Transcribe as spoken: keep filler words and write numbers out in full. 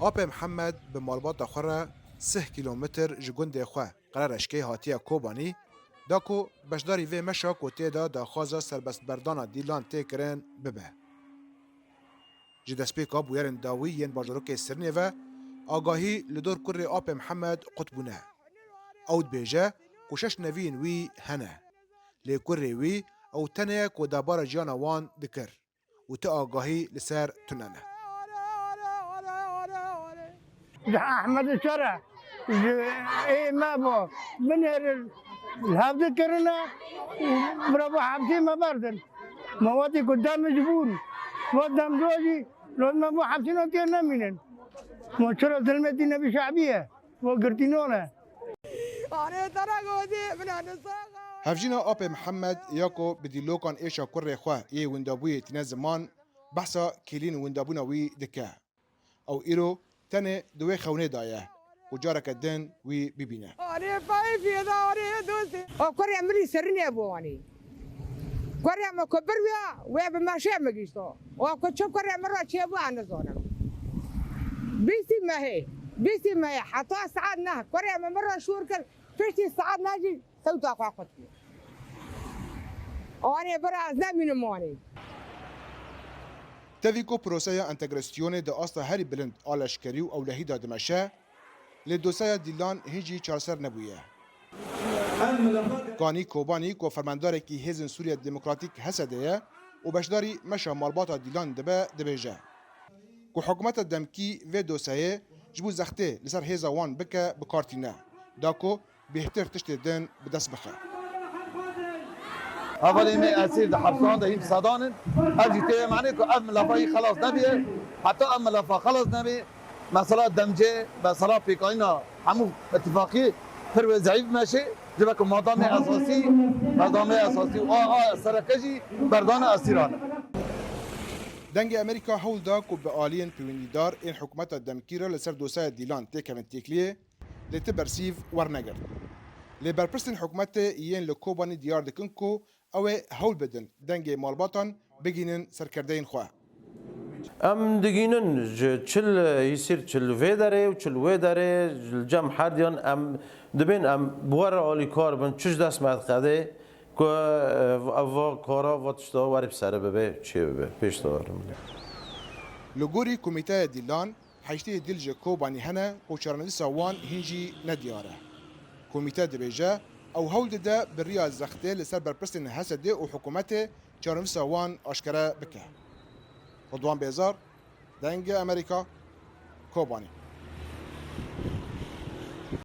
Apê Mihemed bi malbata xwe re sih kîlometr ji gundê xwe Qerereşkê hatiye Kobanî, da ku beşdarî vê meşa ku tê de daxwaza serbestberdana Dîlan tê kirin bibe. Ji destpêka bûyerên dawî yên bajarokê Sirnê ve agahî li dor kurê Apê Mihemed qut bûne. Ew dibêje ku şeş neviyên wî hene. Lê kurê wî ew tenê ye ku debara jiyana wan dikir û ti agahî li ser tune ne. Ji Ehmed Şere, ji ê me bo binêrin, li hevdi kirine û bira bo hepsî me berdin. Me wetî ku dem ji bûn, we dem do jî, lo me bo hepsî no tê nemînin. Me çira zilmetî nebî şebî ye, we girtî none. Hevjîna Apê Mihemed ya ku bi dîlokan êşa kurê xwe yê windabûyê tîne ziman, behsa kêliyên windabûna wî dike. Ew îro tenê di wê xewnê de ye û careke din wî bibîne. O kurê min î serînê bû wanî. Kurê min ku bir wî, wê bi meşê min gişto. O ku çi kurê min re çêbû, ez nizanim. Bîstî mehê, bîstî mehê, heta saet neh, kurê min min re şûr kir, piştî saet neh jî sewta xwe qut kir. Anê bira ez nemînim anê. Tevî ku proseya entegrasyonê di asta herî bilind a leşkerî û ewlehî de dimeşe, lê dosyaya Dîlan hîn jî çareser nebûye. Kanî Kobanî ku fermandarekî Hêzên Sûriya Demokratîk, H S D, ye û beşdarî meşa malbata Dîlan dibe, dibêje ku hikûmeta demkî vê dosyayê ji bo zextê li ser hêza wan bike bi kar tîne, da ku bêhtir tiştê din bi dest bixe. Hevalê me esîr di hepsan de hîn sedan in. Ev jî tê manê ku ev milefa yî xelas nebiye. Heta ev milefa xelas nebê, mesela demcê, mesela pêkanîna hemû îtifaqî pir wê zeîf meşê. Ji ber ku madamê esasî, madamê esasî û a, a sereke jî berdana esîran e. Dengê Amerîka hewl da ku bi aliyên pêwendîdar ên hikûmeta demkî re li ser dosyaya Dîlan têkevin têkiliyê, lê ti bersîv wernegirt. Lê berpirsên hikûmetê yên li Kobanî diyar dikin ku ew ê hewl bidin dengê malbatan bigihînin serkerdeyên xwe. Em digihînin ji çil hîsîr, çil vê derê û çil wê derê, li cem herdiyan em dibên em bi we re alîkar bin, çi ji dest me diqede ku, e, ev va kara, va tişta werî bi serê bibe, çê bibe, pêş de werin. Li gorî Komîteya Dîlan, heştê dîl ji Kobanî hene ku çarenivîsa wan hîn jî nediyar e. Komîte dibêje, ew hewl dide bi riya zextê li ser berpirsên H S D û hikûmetê çarenivîsa wan aşkere bike. Ridwan Bêzar, Dengê Amerîka, Kobanî.